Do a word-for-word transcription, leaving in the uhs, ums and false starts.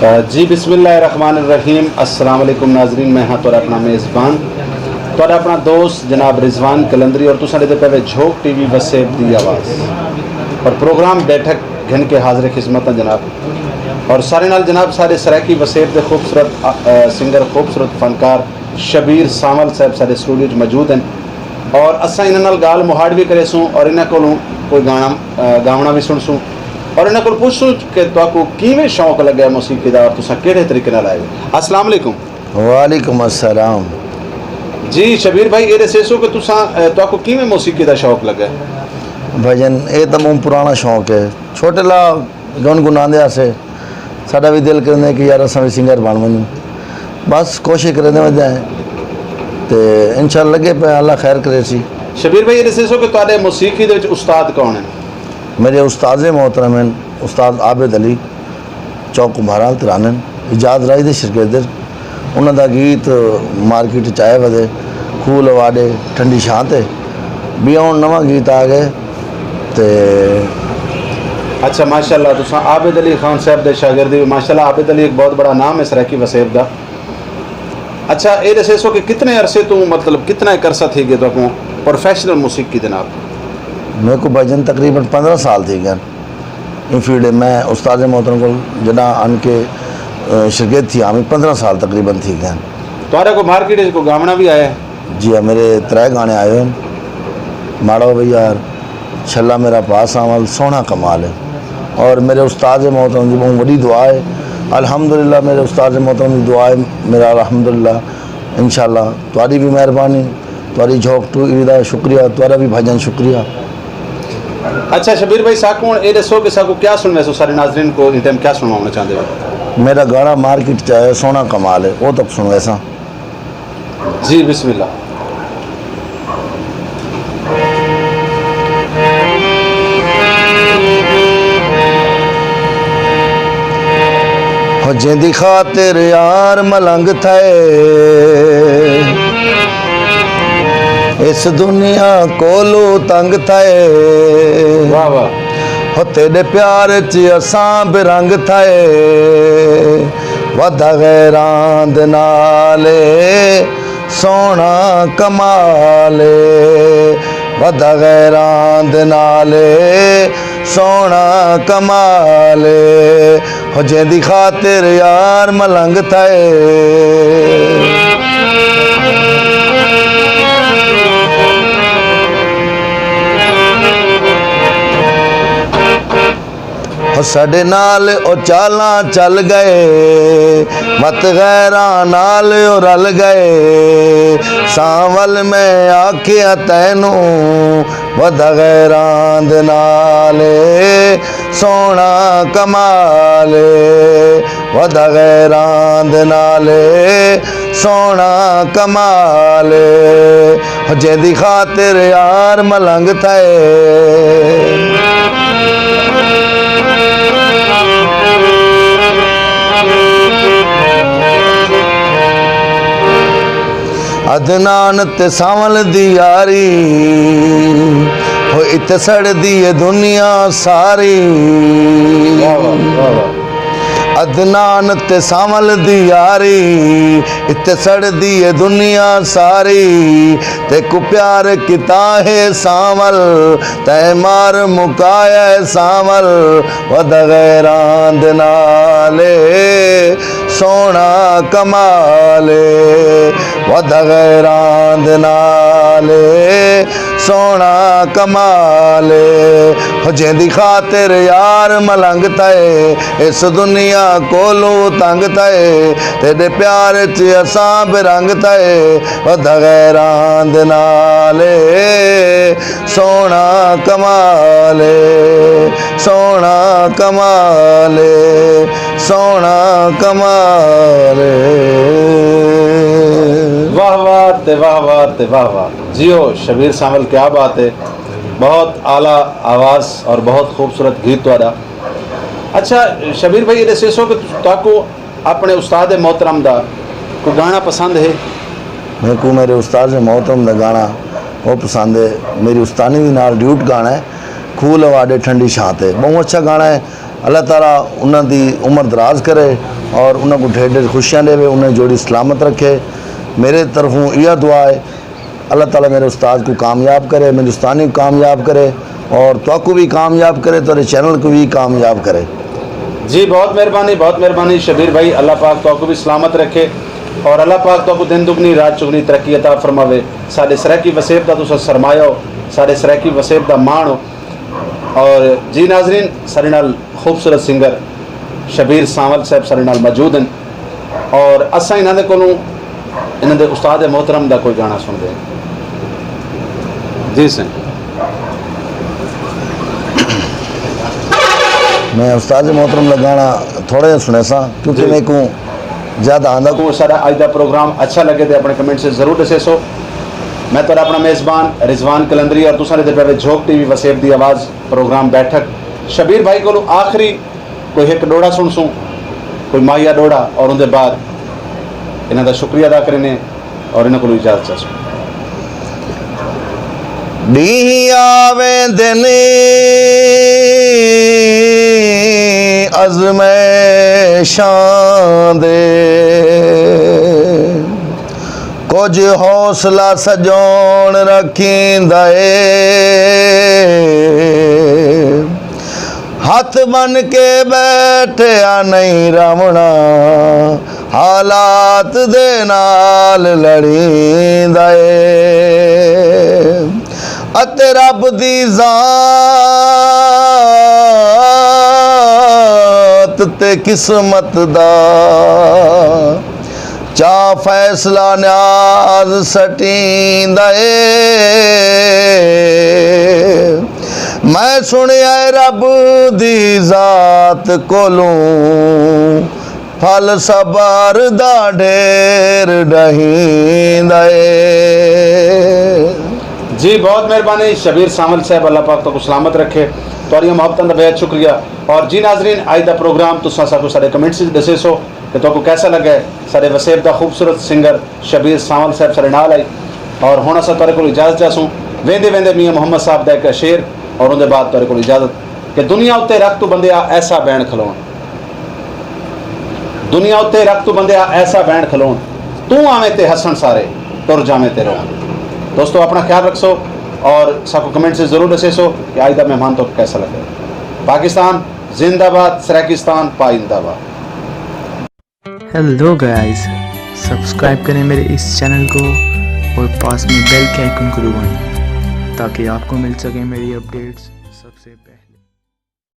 جی، بسم اللہ الرحمن الرحیم۔ السلام علیکم ناظرین، میں ہاں تہاݙا اپݨا میزبان، تہاݙا اپݨا دوست جناب رضوان قلندری، اور تساں ݙیہدے پئے وے جھوک ٹی وی وسیب دی آواز، اور پروگرام بیٹھک گھن کے حاضر خدمت ہاں جناب۔ اور سارے نال جناب سارے سرائیکی وسیب دے خوبصورت، آ، آ، سنگر، خوبصورت فنکار شبیر سانول صاحب سارے اسٹوڈیو وچ موجود ہیں، اور اساں انہاں نال ڳالھ مہاڑ وی کریسوں اور انہاں کولوں کوئی گانا، آ، گاوݨا وی سݨسوں، اور انہاں کول پچھسوں کہ تہاکوں کیویں شوق لڳا ہے موسیقی دا اور تساں کیڑھے طریقے نال آئے ہو۔ السلام علیکم۔ وعلیکم السلام۔ جی شبیر بھائی، اے ݙسیسو کہ تساں، اے، تہاکوں کیویں موسیقی دا شوق لڳا ہے؟ بھجن، اے تاں ٻہوں پراݨا شوق ہے۔ چھوٹے لا گنگناندے ہاسے، ساݙا وی دل کریندے کہ یار اساں وی سنگر بݨ ونڄوں۔ بس کوشش کریندے ودے ہیں تے انشاءاللہ لڳے پئے، اللہ خیر کریسی۔ شبیر بھائی، اے ݙسیسو کہ تہاݙے موسیقی دے وچ استاد کون ہیں؟ میرے استاد محترم ہیں استاد عابد علی، چوک کمبھارا ترانن، اعجاز راہی دے شاگرد ہن۔ انہاں دا گیت مارکیٹ اچ آئے ودے، کھوہ لواݙے، ٹھنڈی چھاں تے، ٻیا ہݨ نواں گیت آ ڳئے تے۔ اچھا، ماشاءاللہ، تساں عابد علی خان صاحب دے شاگرد ہی ہو۔ ماشاءاللہ، عابد علی ایک بہت بڑا نام ہے سرائیکی وسیب دا۔ اچھا، اے ݙسیسو کہ کتنے عرصے توں، مطلب، کتنا ایک عرصہ تھی ڳیا تہاکوں پروفیشنل موسیقی دے نال؟ میکوں بھجن تقریباً پندرہ سال تھی ڳئے۔ ایں فیلڈ میں استاد محترم کول جݙاں آن کے، اے، شاگرد تھیا، ہمیں پندرہ سال تقریباً تھی ڳئے۔ تہاݙے کول مارکیٹ وچ کوئی گاوݨا وی آیا ہے؟ جی ہاں، میرے ترے گانے آئے ہوئے ہیں، ماڑا ہو بھئی یار، چھلا میرا پاس آول، سوہݨا کمال ہے۔ اور میرے استاد محترم دی ٻہوں وݙی دعا ہے، الحمدللہ میرے استاد محترم دی دعا ہے، میرا الحمدللہ، انشاءاللہ تہاݙی وی مہربانی۔ تہاݙی جھوک ٹو وی دا شکریہ، تہاݙا وی بھائی جان شکریہ۔ اچھا شبیر بھائی، ساکوں ہݨ اے ݙسو کہ ساکوں کیا سݨویسو، سارے ناظرین کوں ایں ٹائم کیا سݨواوݨا چاہندے ہو؟ میرا گانا مارکیٹ چ آیا سوہݨا کمال ہے، او تک سݨویساں۔ جی بسم اللہ۔ ہو جیندی خاطر یار ملنگ تھئے، اس دنیا کولو تنگ تھئے۔ واہ واہ۔ ہو تیݙے پیار اچ اساں بے رنگ تھئے، ودھا غیراں دے نال سوہݨا کمال، ودھا غیراں دے نال سوہݨا کمال، ہو جیندی خاطر یار ملنگ تھئے۔ ہو ساݙے نال او چالاں چل ڳئے، مت غیراں نال او رل ڳئے۔ سانول میں آکھیا تینوں، ودھا غیراں دے نال سوہݨا کمال، ودھا غیراں دے نال سوہݨا کمال، جیندی خاطر یار ملنگ تھئے۔ عدنان تے سانول دی یاری، ہو ات سڑدی ہے دنیا ساری۔ واہ واہ، واہ واہ۔ عدنان تے سانول دی یاری، ات سڑدی ہے دنیا ساری۔ تیکوں پیار کیتا ہے سانول، تیں مار مکایا ہے سانول، ودھا غیراں دے نال سوہݨا کمال، ودھا غیراں دے نال سوہݨا کمال، ہو جیندی خاطر یار ملنگ تھئے، اس دنیا کولو تنگ تھئے، تیݙے پیار اچ اساں بے رنگ تھئے، ودھا غیراں دے نال سوہݨا کمال، سوہݨا کمال، سوہݨا کمال۔ واہ واہ تے واہ واہ تے واہ واہ۔ جیو شبیر سانول، کیا بات ہے، بہت اعلیٰ آواز اور بہت خوبصورت گیت تہاݙا۔ اچھا شبیر بھائی، اے ݙسیسو کہ تہاکوں اپݨے استاد محترم دا کوئی گانا پسند ہے؟ میکوں میرے استاد محترم دا گانا بہت پسند ہے، میری استانی دے نال ڈیوٹ گانا ہے، کھوہ لواݙے ٹھنڈی چھاں تے، بہت اچھا گانا ہے۔ اللہ تعالیٰ انہاں دی عمر دراز کرے، اور انہاں کوں ڈھیر ڈھیر خوشیاں ڈیوے، انہاں جوڑی سلامت رکھے۔ میرے طرفوں ایہا دعا ہے، اللہ تعالیٰ میرے استاد کوں کامیاب کرے، میرے استانی کوں کامیاب کرے، اور تہاکوں بھی کامیاب کرے، تہاڈے چینل کوں بھی کامیاب کرے۔ جی، بہت مہربانی، بہت مہربانی شبیر بھائی، اللہ پاک تہاکوں بھی سلامت رکھے، اور اللہ پاک تہاکوں دن دگنی رات چگنی ترقی عطا فرماوے۔ ساڈے سرائیکی وسیب دا تساں سرمایہ ہو، ساڈے سرائیکی وسیب دا ماݨ ہو۔ اور جی ناظرین، ساڈے نال خوبصورت سنگر شبیر سانول صاحب ساڈے نال موجود ہیں، اور اساں انہاں دے کولوں، انہاں دے استاد محترم دا کوئی گانا سݨدے ہیں۔ جی سائیں۔ میں استاد محترم دا گانا تھوڑا جہا سݨیساں، کیونکہ جی۔ میکوں زیادہ آندا۔ کو ساڈا اج دا پروگرام اچھا لگے تے اپنے کمنٹ سے ضرور ݙسیسو۔ میں تہاݙا اپݨا میزبان رضوان قلندری، اور تساں ݙیہدے پئے وے جھوک ٹی وی وسیب دی آواز، پروگرام بیٹھک۔ شبیر بھائی کولوں آخری کوئی ہک ݙوہڑا سݨسوں، کوئی ماہیا ݙوہڑا، اور اوندے بعد انہاں دا شکریہ ادا کرینے اور انہاں کولوں اجازت چاہسوں۔ ݙینہہ آ ویندن ازمائشاں دے، کجھ حوصلہ سڄوݨ رکھیندا اے۔ ہتھ بن کے ٻیٹھیا نئیں رہوݨا، حالات دے نال لڑیندا اے۔ اتے رب دی ذات تے قسمت دا چا فیصلہ نیاز سٹیندا اے۔ میں سݨیا اے رب دی ذات کولوں پھل صبر دا ڈھیر ݙہیندا اے۔ جی، بہت مہربانی شبیر سانول صاحب، اللہ پاک تہاکوں سلامت رکھے۔ تہاݙیاں محبتاں دا بے حد شکریہ۔ اور جی ناظرین، اج دا پروگرام تساں ساکوں ساݙے کمنٹس وچ ݙسیسو کہ تہاکوں کیسا لڳا ہے۔ ساݙے وسیب دا خوبصورت سنگر شبیر سانول صاحب ساݙے نال آئی، اور ہݨ اساں تہاݙے کولوں اجازت چاہسوں۔ ویندے ویندے میاں محمد صاحب دا ہک شعر، اور اوندے بعد تہاݙے کولوں اجازت۔ کہ دنیا اتے رکھ توں بندیا ایسا بین کھلوݨ، دنیا اتے رکھ توں بندیا ایسا بین کھلوݨ، توں آویں تے ہسݨ سارے، ٹر جاویں تے روݨ۔ دوستو، اپݨا خیال رکھسو اور ساکوں کمنٹ سے ضرور ݙسیسو کہ اج دا مہمان تہاکوں کیسا لڳا۔ پاکستان زندہ باد، سرائیکستان پائندہ باد۔ ہیلو گائز، سبسکرائب کریں میرے اس چینل کو اور پاس میں بیل کے آئیکن کو دبائیں تاکہ آپ کو مل سکیں میری اپڈیٹس۔